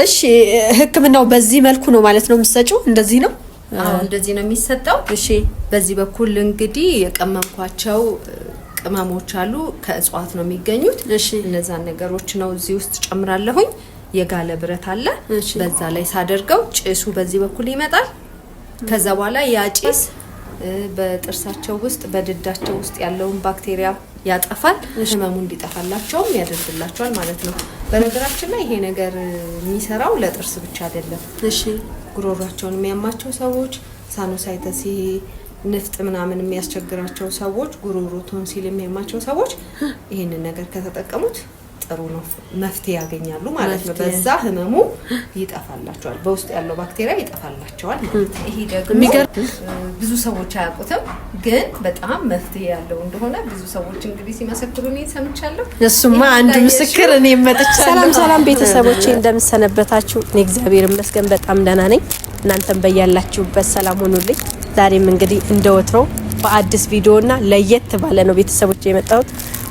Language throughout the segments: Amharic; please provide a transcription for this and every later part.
እሺ ህክምናው በዚህ መልኩ ነው ማለት ነው የምትሰጪው? እንደዚህ ነው? አዎ እንደዚህ ነው የሚሰጠው። እሺ በዚህ በኩል እንግዲህ የቀመምኳቸው ቅመሞች አሉ፣ ከእጽዋት ነው የሚገኙት። እሺ እነዛን ነገሮች ነው እዚህ ውስጥ ጨምራለሁኝ። የጋለ ብረት አለ። እሺ። በዛ ላይ ሳደርገው ጭሱ በዚህ በኩል ይመጣል። ከዛ በኋላ ያ ጭስ በጥርሳቸው ውስጥ በድዳቸው ውስጥ ያለውን ባክቴሪያ ያጠፋል። ህመሙ እንዲጠፋላቸውም ያደርግላቸዋል ማለት ነው። በነገራችን ላይ ይሄ ነገር የሚሰራው ለጥርስ ብቻ አይደለም። እሺ ጉሮሯቸውን የሚያማቸው ሰዎች፣ sinusitis፣ ይሄ ንፍጥ ምናምን የሚያስቸግራቸው ሰዎች፣ ጉሮሮ ቶንሲል የሚያማቸው ሰዎች ይህንን ነገር ከተጠቀሙት ጥሩ ነው፣ መፍትሄ ያገኛሉ ማለት ነው። መፍትሄ። በዛ ህመሙ ይጠፋላቸዋል፣ በውስጥ ያለው ባክቴሪያ ይጠፋላቸዋል ማለት ነው። ይሄ ደግሞ የሚገርም። ብዙ ሰዎች አያውቁትም፣ ግን በጣም መፍትሄ ያለው እንደሆነ ብዙ ሰዎች እንግዲህ ሲመሰክሩ እኔ ሰምቻለሁ። እሱማ አንድ ምስክር እኔ መጥቻለሁ። ሰላም ሰላም ቤተሰቦቼ እንደምሰነበታችሁ። እኔ እግዚአብሔር ይመስገን በጣም ደህና ነኝ። እናንተም በያላችሁበት ሰላም ሆኑልኝ። ዛሬም እንግዲህ እንደ ወትሮ በአዲስ ቪዲዮና ለየት ባለ ነው ቤተሰቦቼ የመጣሁት።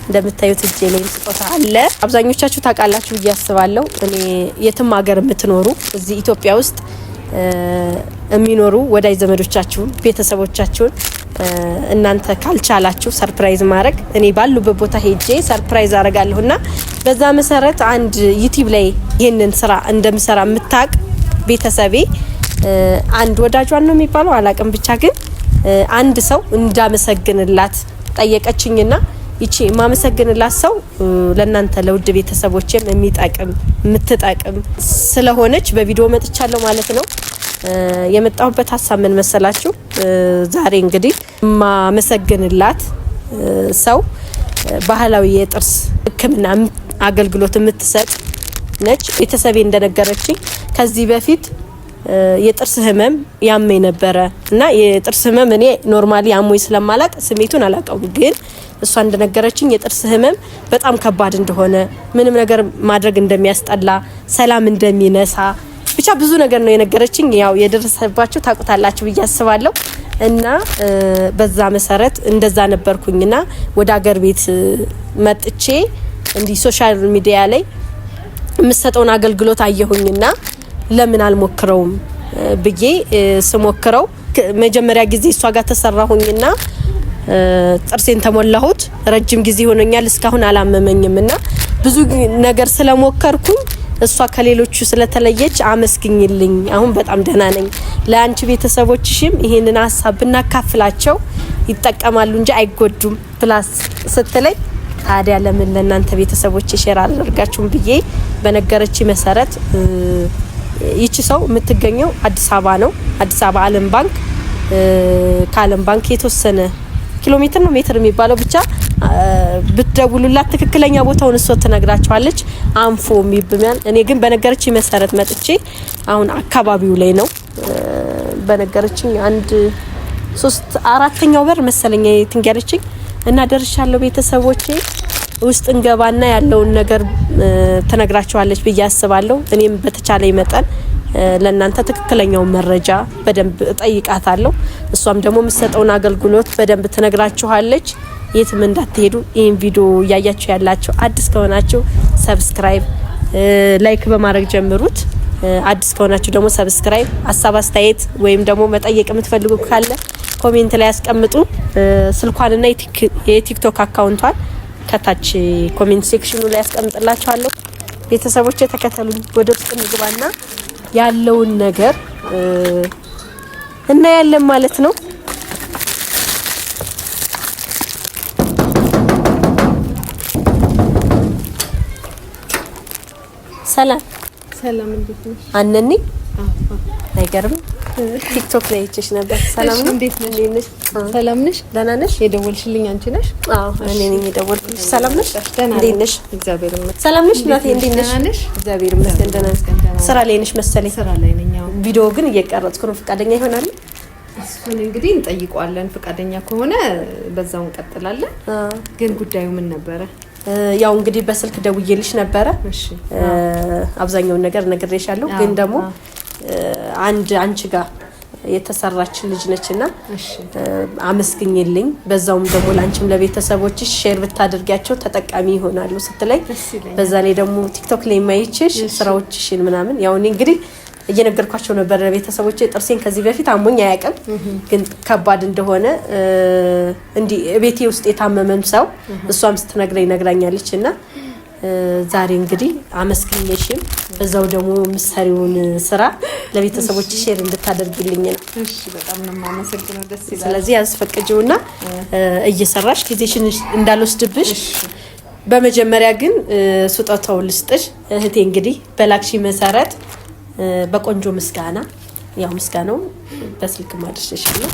እንደምታዩት እጄ ላይም ስጦታ አለ። አብዛኞቻችሁ ታውቃላችሁ ብዬ አስባለሁ። እኔ የትም ሀገር የምትኖሩ እዚህ ኢትዮጵያ ውስጥ የሚኖሩ ወዳጅ ዘመዶቻችሁን ቤተሰቦቻችሁን እናንተ ካልቻላችሁ surprise ማድረግ እኔ ባሉበት ቦታ ሄጄ surprise አደርጋለሁ እና በዛ መሰረት አንድ ዩቲዩብ ላይ ይህንን ስራ እንደምሰራ የምታውቅ ቤተሰቤ አንድ ወዳጇን ነው የሚባለው አላቅም፣ ብቻ ግን አንድ ሰው እንዳመሰግንላት ጠየቀችኝና ይቺ የማመሰግንላት ሰው ለእናንተ ለውድ ቤተሰቦችም የሚጠቅም የምትጠቅም ስለሆነች በቪዲዮ መጥቻለሁ ማለት ነው። የመጣሁበት ሀሳብ ምን መሰላችሁ? ዛሬ እንግዲህ የማመሰግንላት ሰው ባህላዊ የጥርስ ሕክምና አገልግሎት የምትሰጥ ነች። ቤተሰቤ እንደነገረችኝ ከዚህ በፊት የጥርስ ህመም ያመኝ ነበረ እና የጥርስ ህመም እኔ normally አሞኝ ስለማላቅ ስሜቱን አላውቀውም። ግን እሷ እንደነገረችኝ የጥርስ ህመም በጣም ከባድ እንደሆነ፣ ምንም ነገር ማድረግ እንደሚያስጠላ፣ ሰላም እንደሚነሳ ብቻ ብዙ ነገር ነው የነገረችኝ። ያው የደረሰባችሁ ታውቁታላችሁ ብዬ አስባለሁ። እና በዛ መሰረት እንደዛ ነበርኩኝና ወደ አገር ቤት መጥቼ እንዲህ social media ላይ የምሰጠውን አገልግሎት አየሁኝና ለምን አልሞክረውም ብዬ ስሞክረው መጀመሪያ ጊዜ እሷ ጋር ተሰራሁኝና ጥርሴን ተሞላሁት። ረጅም ጊዜ ሆኖኛል፣ እስካሁን አላመመኝም። እና ብዙ ነገር ስለሞከርኩኝ እሷ ከሌሎቹ ስለተለየች አመስግኝልኝ፣ አሁን በጣም ደህና ነኝ። ለአንቺ ቤተሰቦችሽም ይሄንን ሀሳብ ብናካፍላቸው ይጠቀማሉ እንጂ አይጎዱም plus ስትለኝ ታዲያ ለምን ለእናንተ ቤተሰቦች share አላደርጋችሁም ብዬ በነገረች መሰረት ይቺ ሰው የምትገኘው አዲስ አበባ ነው። አዲስ አበባ ዓለም ባንክ ከዓለም ባንክ የተወሰነ ኪሎ ሜትር ነው ሜትር የሚባለው ብቻ ብትደውሉላት ትክክለኛ ቦታውን እሷ ትነግራችኋለች። አንፎ የሚብሚያል እኔ ግን በነገረች መሰረት መጥቼ አሁን አካባቢው ላይ ነው በነገረችኝ አንድ ሶስት አራተኛው በር መሰለኝ ትንገረችኝ እና ደርሻለሁ። ቤተሰቦቼ ውስጥ እንገባና ያለውን ነገር ትነግራችኋለች ብዬ አስባለሁ። እኔም በተቻለኝ መጠን ለእናንተ ትክክለኛውን መረጃ በደንብ እጠይቃታለሁ። እሷም ደግሞ የምትሰጠውን አገልግሎት በደንብ ትነግራችኋለች። የትም እንዳትሄዱ። ይህን ቪዲዮ እያያችሁ ያላችሁ አዲስ ከሆናችሁ subscribe፣ like በማድረግ ጀምሩት። አዲስ ከሆናችሁ ደግሞ subscribe፣ ሀሳብ አስተያየት ወይም ደግሞ መጠየቅ የምትፈልጉ ካለ comment ላይ ያስቀምጡ። ስልኳንና የቲክቶክ account ቷን ከታች comment section ኑ ላይ ያስቀምጥላችኋለሁ። ቤተሰቦች ተከተሉኝ። ወደ ውስጥ እንግባና ያለውን ነገር እናያለን ማለት ነው። ሰላም ሰላም፣ እንዴት ነሽ? አነኒ አይገርም። ቲክቶክ ላይ አይቼሽ ነበር። ሰላም ነው? እንዴት ነሽ? እንዴት ነሽ? ሰላም ነሽ? ደህና ነሽ? የደወልሽልኝ አንቺ ነሽ? አዎ እኔ ነኝ የደወልኩልሽ። ሰላም ነሽ? ደህና ነኝ። እንዴት ነሽ? እግዚአብሔር ይመስገን። ሰላም ነሽ እናቴ? እንዴት ነሽ? ደህና ነሽ? እግዚአብሔር ይመስገን ደህና ነኝ። ስራ ላይ ነሽ መሰለኝ። ስራ ላይ ነኝ። አዎ። ቪዲዮ ግን እየቀረጽኩ ነው። ፈቃደኛ ይሆናል? እሱን እንግዲህ እንጠይቀዋለን። ፈቃደኛ ከሆነ በዛው እንቀጥላለን። ግን ጉዳዩ ምን ነበረ? ያው እንግዲህ በስልክ ደውዬልሽ ነበረ። እሺ አብዛኛውን ነገር ነግሬሻለሁ። ግን ደግሞ አንድ አንቺ ጋር የተሰራች ልጅ ነች እና አመስግኝልኝ፣ በዛውም ደግሞ ለአንቺም ለቤተሰቦችሽ share ብታደርጊያቸው ተጠቃሚ ይሆናሉ ስትለኝ፣ በዛ ላይ ደግሞ ቲክቶክ ላይ የማይችሽ ስራዎችሽን ምናምን ያው እኔ እንግዲህ እየነገርኳቸው ነበር ለቤተሰቦቼ። ጥርሴን ከዚህ በፊት አሞኝ አያውቅም፣ ግን ከባድ እንደሆነ እንዲህ ቤቴ ውስጥ የታመመም ሰው እሷም ስትነግረኝ ነግራኛለች። እና ዛሬ እንግዲህ አመስግኜሽም በዛው ደግሞ የምትሰሪውን ስራ ለቤተሰቦች share እንድታደርጊልኝ ነው። እሺ፣ በጣም ነው የማመሰግነው። ደስ ይላል። ስለዚህ ያስፈቅጂውና እየሰራሽ ጊዜሽን እንዳልወስድብሽ በመጀመሪያ ግን ስጦታውን ልስጥሽ እህቴ። እንግዲህ በላክሺ መሰረት በቆንጆ ምስጋና፣ ያው ምስጋናው በስልክ ማድረስሻለሁ።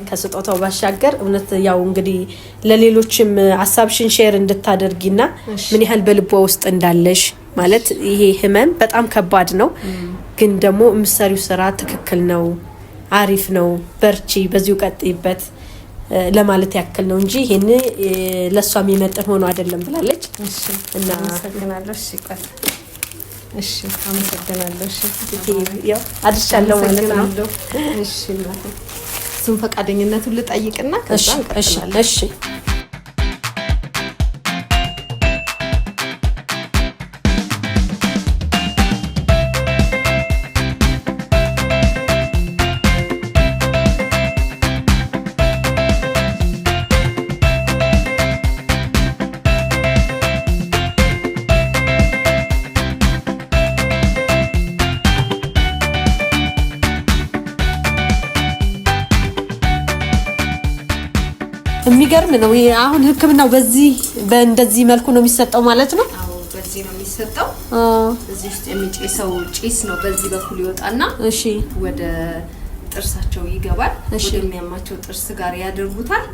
ከስጦታው ባሻገር እውነት ያው እንግዲህ ለሌሎችም ሀሳብሽን share እንድታደርጊና ምን ያህል በልቧ ውስጥ እንዳለሽ፣ ማለት ይሄ ህመም በጣም ከባድ ነው፣ ግን ደግሞ የምትሰሪው ስራ ትክክል ነው፣ አሪፍ ነው፣ በርቺ፣ በዚሁ ቀጥይበት ለማለት ያክል ነው እንጂ ይሄን ለእሷ የሚመጥን ሆኖ አይደለም ብላለች። እና አመሰግናለሁ። እሺ፣ ቆይ፣ እሺ፣ አመሰግናለሁ። እሺ፣ ያው አድርሻለሁ ማለት ነው። እሺ፣ እናቴ፣ እሱን ፈቃደኝነቱን ልጠይቅና ከዛ እንቀጥላለን። እሺ። የሚገርም ነው። ይሄ አሁን ሕክምናው በዚህ በእንደዚህ መልኩ ነው የሚሰጠው ማለት ነው። አዎ፣ በዚህ ነው የሚሰጠው። እዚህ ውስጥ የሚጨሰው ጭስ ነው በዚህ በኩል ይወጣና ወደ ጥርሳቸው ይገባል። ወደሚያማቸው ጥርስ ጋር ያደርጉታል።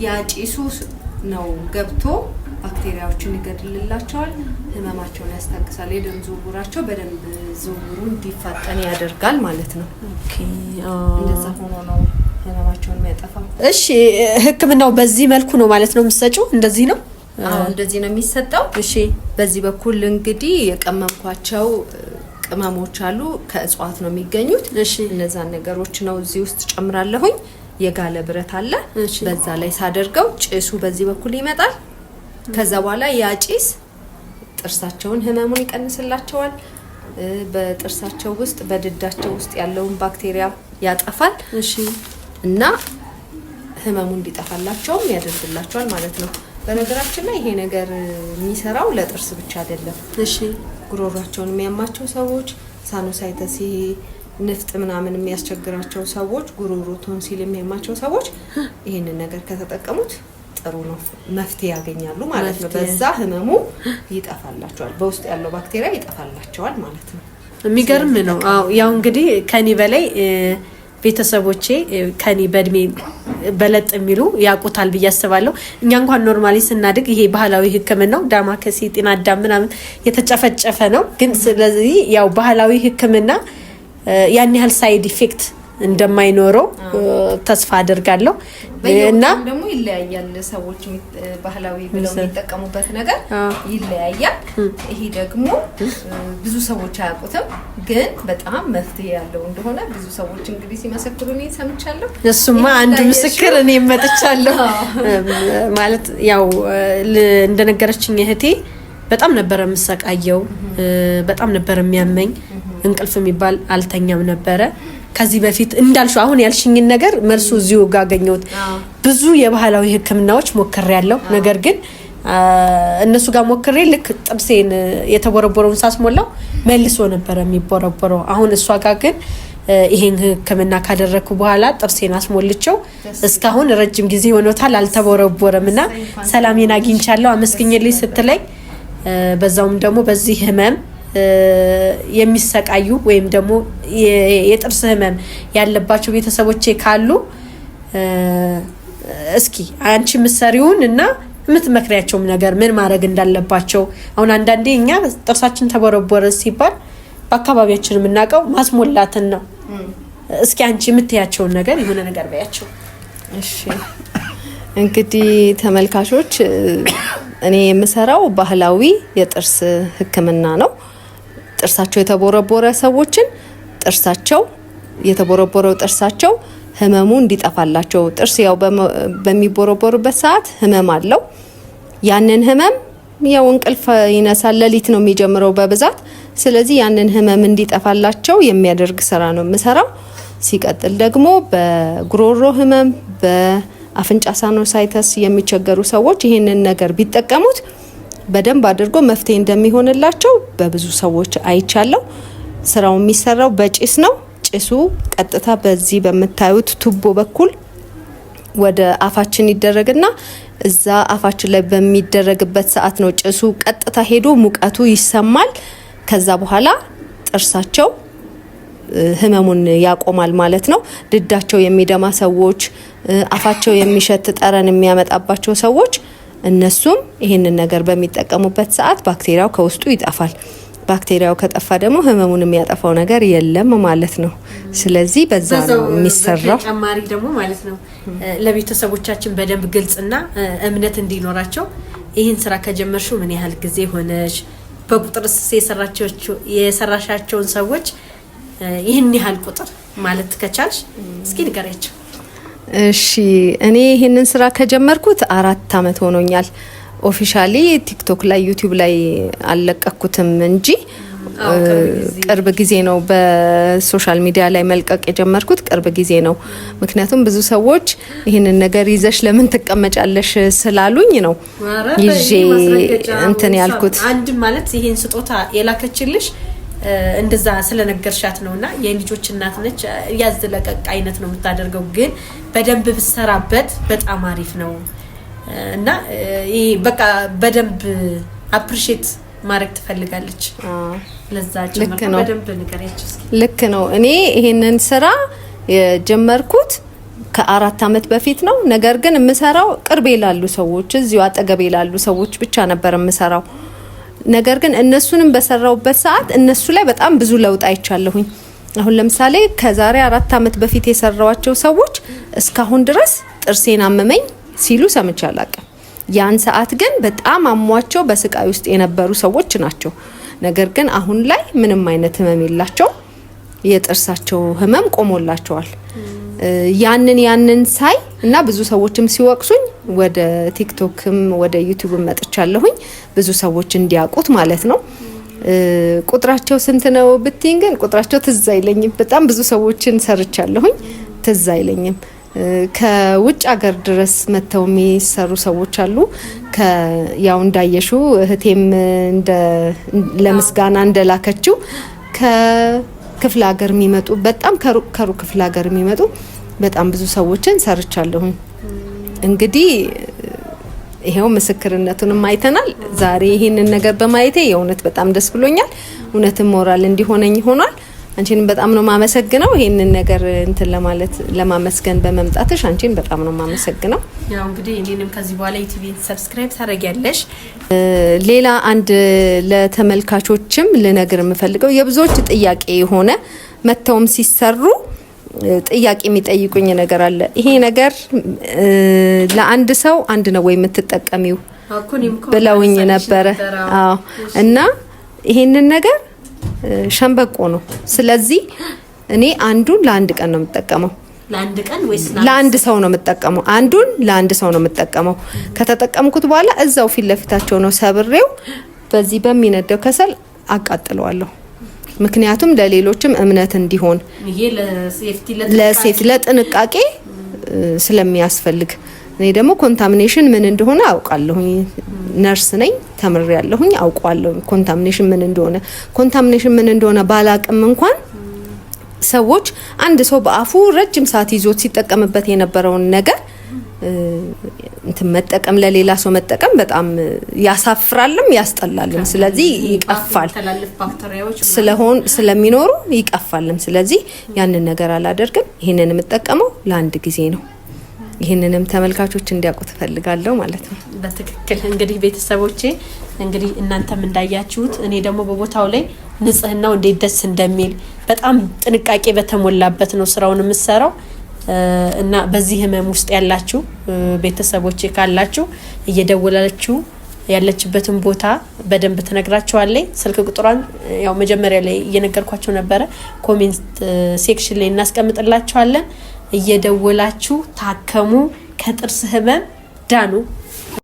ያ ጭሱ ነው ገብቶ ባክቴሪያዎችን ይገድልላቸዋል፣ ህመማቸውን ያስታግሳል። የደም ዝውውራቸው በደንብ ዝውውሩ እንዲፋጠን ያደርጋል ማለት ነው። እንደዛ ሆኖ ነው ህመማቸውን የሚያጠፋው። እሺ፣ ሕክምናው በዚህ መልኩ ነው ማለት ነው የምትሰጪው? እንደዚህ ነው? አዎ፣ እንደዚህ ነው የሚሰጠው። በዚህ በኩል እንግዲህ የቀመምኳቸው ቅመሞች አሉ፣ ከእጽዋት ነው የሚገኙት። እነዛን ነገሮች ነው እዚህ ውስጥ ጨምራለሁኝ። የጋለ ብረት አለ። በዛ ላይ ሳደርገው ጭሱ በዚህ በኩል ይመጣል። ከዛ በኋላ ያ ጭስ ጥርሳቸውን ህመሙን ይቀንስላቸዋል። በጥርሳቸው ውስጥ በድዳቸው ውስጥ ያለውን ባክቴሪያ ያጠፋል። እና ህመሙ እንዲጠፋላቸውም ያደርግላቸዋል ማለት ነው። በነገራችን ላይ ይሄ ነገር የሚሰራው ለጥርስ ብቻ አይደለም። ጉሮሯቸውን የሚያማቸው ሰዎች፣ sinusitis፣ ይሄ ንፍጥ ምናምን የሚያስቸግራቸው ሰዎች፣ ጉሮሮ ቶንሲል የሚያማቸው ሰዎች ይሄንን ነገር ከተጠቀሙት ጥሩ ነው፣ መፍትሄ ያገኛሉ ማለት ነው። በዛ ህመሙ ይጠፋላቸዋል፣ በውስጥ ያለው ባክቴሪያ ይጠፋላቸዋል ማለት ነው። የሚገርም ነው። አዎ፣ ያው እንግዲህ ከኔ በላይ ቤተሰቦቼ ከኔ በእድሜ በለጥ የሚሉ ያውቁታል ብዬ አስባለሁ። እኛ እንኳን normally ስናድግ ይሄ ባህላዊ ሕክምናው ዳማከሴ፣ ጤና አዳም ምናምን የተጨፈጨፈ ነው። ግን ስለዚህ ያው ባህላዊ ሕክምና ያን ያህል side effect እንደማይኖረው ተስፋ አደርጋለሁ እና ደግሞ ይለያያል። ሰዎች ባህላዊ ብለው የሚጠቀሙበት ነገር ይለያያል። ይሄ ደግሞ ብዙ ሰዎች አያውቁትም፣ ግን በጣም መፍትሄ ያለው እንደሆነ ብዙ ሰዎች እንግዲህ ሲመሰክሩ እኔ ሰምቻለሁ። እሱማ አንድ ምስክር እኔ መጥቻለሁ። ማለት ያው እንደነገረችኝ እህቴ በጣም ነበረ የምሰቃየው፣ በጣም ነበረ የሚያመኝ፣ እንቅልፍ የሚባል አልተኛም ነበረ። ከዚህ በፊት እንዳልሽው አሁን ያልሽኝን ነገር መልሱ እዚሁ ጋር አገኘሁት። ብዙ የባህላዊ ሕክምናዎች ሞክሬያለሁ። ነገር ግን እነሱ ጋር ሞክሬ ልክ ጥርሴን የተቦረቦረውን ሳስሞላው መልሶ ነበረ የሚቦረቦረው። አሁን እሷ ጋር ግን ይሄን ሕክምና ካደረግኩ በኋላ ጥርሴን አስሞልቸው እስካሁን ረጅም ጊዜ ሆኖታል፣ አልተቦረቦረም እና ሰላሜን አግኝቻለሁ፣ አመስግኝልኝ ስትለኝ በዛውም ደግሞ በዚህ ህመም የሚሰቃዩ ወይም ደግሞ የጥርስ ህመም ያለባቸው ቤተሰቦቼ ካሉ እስኪ አንቺ የምትሰሪውን እና የምትመክሪያቸውም ነገር ምን ማድረግ እንዳለባቸው። አሁን አንዳንዴ እኛ ጥርሳችን ተቦረቦረ ሲባል በአካባቢያችን የምናውቀው ማስሞላትን ነው። እስኪ አንቺ የምትያቸውን ነገር የሆነ ነገር በያቸው። እሺ፣ እንግዲህ ተመልካቾች፣ እኔ የምሰራው ባህላዊ የጥርስ ሕክምና ነው። ጥርሳቸው የተቦረቦረ ሰዎችን ጥርሳቸው የተቦረቦረው ጥርሳቸው ህመሙ እንዲጠፋላቸው፣ ጥርስ ያው በሚቦረቦርበት ሰዓት ህመም አለው። ያንን ህመም ያው እንቅልፍ ይነሳል፣ ሌሊት ነው የሚጀምረው በብዛት። ስለዚህ ያንን ህመም እንዲጠፋላቸው የሚያደርግ ስራ ነው የምሰራው። ሲቀጥል ደግሞ በጉሮሮ ህመም፣ በአፍንጫ sinusitis የሚቸገሩ ሰዎች ይህንን ነገር ቢጠቀሙት በደንብ አድርጎ መፍትሄ እንደሚሆንላቸው በብዙ ሰዎች አይቻለሁ። ስራው የሚሰራው በጭስ ነው። ጭሱ ቀጥታ በዚህ በምታዩት ቱቦ በኩል ወደ አፋችን ይደረግና እዛ አፋችን ላይ በሚደረግበት ሰዓት ነው ጭሱ ቀጥታ ሄዶ ሙቀቱ ይሰማል። ከዛ በኋላ ጥርሳቸው ህመሙን ያቆማል ማለት ነው። ድዳቸው የሚደማ ሰዎች፣ አፋቸው የሚሸት ጠረን የሚያመጣባቸው ሰዎች እነሱም ይህንን ነገር በሚጠቀሙበት ሰዓት ባክቴሪያው ከውስጡ ይጠፋል። ባክቴሪያው ከጠፋ ደግሞ ህመሙን የሚያጠፋው ነገር የለም ማለት ነው። ስለዚህ በዛ ነው የሚሰራው። ተጨማሪ ደግሞ ማለት ነው ለቤተሰቦቻችን በደንብ ግልጽና እምነት እንዲኖራቸው ይህን ስራ ከጀመርሽው ምን ያህል ጊዜ ሆነሽ? በቁጥርስ የሰራሻቸውን ሰዎች ይህን ያህል ቁጥር ማለት ከቻልሽ እስኪ ንገሪያቸው። እሺ፣ እኔ ይህንን ስራ ከጀመርኩት 4 አመት ሆኖኛል። Officially ቲክቶክ ላይ ዩቲዩብ ላይ አልለቀኩትም እንጂ ቅርብ ጊዜ ነው በ social media ላይ መልቀቅ የጀመርኩት ቅርብ ጊዜ ነው። ምክንያቱም ብዙ ሰዎች ይህንን ነገር ይዘሽ ለምን ትቀመጫለሽ ስላሉኝ ነው ይዤ እንትን ያልኩት። አንድ ማለት ይህን ስጦታ የላከችልሽ እንደዛ ስለነገርሻት ነውና የልጆች እናት ነች። ያዝ ለቀቅ አይነት ነው የምታደርገው፣ ግን በደንብ ብሰራበት በጣም አሪፍ ነው እና ይሄ በቃ በደንብ appreciate ማድረግ ትፈልጋለች። ለዛ ጭምር በደንብ ንገሪያቸው እስኪ። ልክ ነው። እኔ ይሄንን ስራ የጀመርኩት ከ4 አመት በፊት ነው። ነገር ግን የምሰራው ቅርቤ ላሉ ሰዎች፣ እዚሁ አጠገቤ ላሉ ሰዎች ብቻ ነበር የምሰራው። ነገር ግን እነሱንም በሰራውበት ሰዓት እነሱ ላይ በጣም ብዙ ለውጥ አይቻለሁኝ። አሁን ለምሳሌ ከዛሬ 4 አመት በፊት የሰራዋቸው ሰዎች እስካሁን ድረስ ጥርሴን አመመኝ ሲሉ ሰምቼ አላውቅም። ያን ሰዓት ግን በጣም አሟቸው በስቃይ ውስጥ የነበሩ ሰዎች ናቸው። ነገር ግን አሁን ላይ ምንም አይነት ህመም የላቸው፣ የጥርሳቸው ህመም ቆሞላቸዋል። ያንን ሳይ እና ብዙ ሰዎችም ሲወቅሱኝ ወደ ቲክቶክም ወደ ዩቲዩብም መጥቻለሁኝ፣ ብዙ ሰዎች እንዲያውቁት ማለት ነው። ቁጥራቸው ስንት ነው ብትይኝ ግን ቁጥራቸው ትዝ አይለኝም። በጣም ብዙ ሰዎችን ሰርቻለሁኝ፣ ትዝ አይለኝም። ከውጭ ሀገር ድረስ መጥተው የሚሰሩ ሰዎች አሉ። ያው እንዳየሹ እህቴም ለምስጋና እንደላከችው ከክፍለ ሀገር የሚመጡ በጣም ከሩቅ ክፍለ ሀገር የሚመጡ በጣም ብዙ ሰዎችን ሰርቻለሁኝ። እንግዲህ ይሄው ምስክርነቱንም አይተናል። ዛሬ ይሄንን ነገር በማየቴ የእውነት በጣም ደስ ብሎኛል። እውነትም ሞራል እንዲሆነኝ ሆኗል። አንቺንም በጣም ነው ማመሰግነው። ይሄንን ነገር እንትን ለማለት ለማመስገን በመምጣትሽ አንቺን በጣም ነው ማመሰግነው። ያው እንግዲህ እኔንም ከዚህ በኋላ ዩቲዩብን subscribe ታደርጊያለሽ። ሌላ አንድ ለተመልካቾችም ልነግር የምፈልገው የብዙዎች ጥያቄ የሆነ መተውም ሲሰሩ ጥያቄ የሚጠይቁኝ ነገር አለ። ይሄ ነገር ለአንድ ሰው አንድ ነው ወይ የምትጠቀሚው ብለውኝ ነበረ። አዎ፣ እና ይሄንን ነገር ሸንበቆ ነው። ስለዚህ እኔ አንዱን ለአንድ ቀን ነው የምጠቀመው። ለአንድ ቀን ወይስ ለአንድ ሰው ነው የምጠቀመው? አንዱን ለአንድ ሰው ነው የምጠቀመው። ከተጠቀምኩት በኋላ እዛው ፊት ለፊታቸው ነው ሰብሬው በዚህ በሚነደው ከሰል አቃጥለዋለሁ። ምክንያቱም ለሌሎችም እምነት እንዲሆን ለ safety ለጥንቃቄ ስለሚያስፈልግ። እኔ ደግሞ contamination ምን እንደሆነ አውቃለሁኝ። ነርስ ነኝ፣ ተምሬያለሁኝ፣ አውቀዋለሁኝ contamination ምን እንደሆነ። Contamination ምን እንደሆነ ባላቅም እንኳን ሰዎች አንድ ሰው በአፉ ረጅም ሰዓት ይዞት ሲጠቀምበት የነበረውን ነገር እንትን መጠቀም ለሌላ ሰው መጠቀም በጣም ያሳፍራልም ያስጠላልም። ስለዚህ ይቀፋል ስለሆን ስለሚኖሩ ይቀፋልም። ስለዚህ ያንን ነገር አላደርግም። ይህንን የምጠቀመው ለአንድ ጊዜ ነው። ይህንንም ተመልካቾች እንዲያውቁ ትፈልጋለሁ ማለት ነው። በትክክል እንግዲህ ቤተሰቦቼ እንግዲህ እናንተም እንዳያችሁት እኔ ደግሞ በቦታው ላይ ንጽህናው እንዴት ደስ እንደሚል በጣም ጥንቃቄ በተሞላበት ነው ስራውን የምሰራው እና በዚህ ህመም ውስጥ ያላችሁ ቤተሰቦቼ ካላችሁ እየደወላችሁ ያለችበትን ቦታ በደንብ ትነግራቸዋለች። ስልክ ቁጥሯን ያው መጀመሪያ ላይ እየነገርኳቸው ነበረ። Comment section ላይ እናስቀምጥላቸዋለን። እየደወላችሁ ታከሙ፣ ከጥርስ ህመም ዳኑ